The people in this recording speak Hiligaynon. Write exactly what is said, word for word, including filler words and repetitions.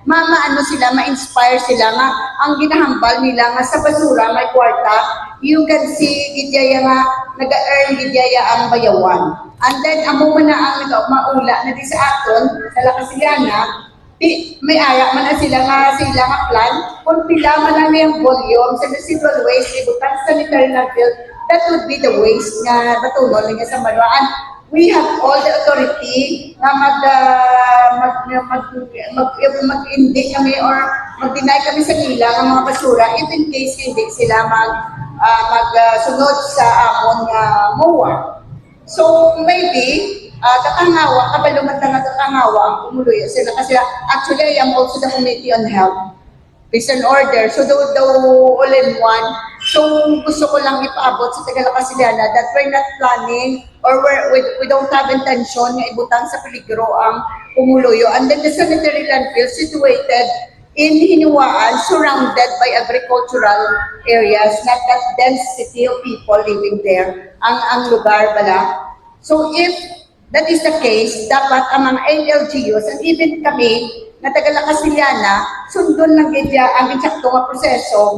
ma maano sila, ma-inspire sila nga ang ginahambal nila nga sa basura may kwarta, you can see gid ya nga nag-earn gid ya ang bayawan. And then amo man na ang nag-, maula na di sa aton sa La Castellana, di, may ara man na sila nga sila nga plan kung pila man ang iyang volume sa residual waste, ibutang sa sanitary landfill, that would be the waste nga batunon lang sa Manuan. We have all the authority na mag, ah, mag, mag, mag, mag-, hindi kami or mag-deny kami sa nila ng mga basura if in case hindi sila mag, ah, mag, ah, sunod sa amon nga MOA. So, maybe, ah, kakangawa, kabalo man ta nga kakangawa ang pumuluyo sila kasi actually, I am also the committee on health. Peace and order. So, do, do all in one. So, gusto ko lang ipaabot sa taga La Castellana that we're not planning or we're, we, we don't have intention nga ibutang sa peligro ang pumuluyo. And then the sanitary landfill situated in Hiniwaan, surrounded by agricultural areas, not that density of people living there. Ang, ang lugar bala. So, if that is the case, dapat ang mga L G Us and even kami nga taga La Castellana, sundon lang gid ya ang insakto nga proseso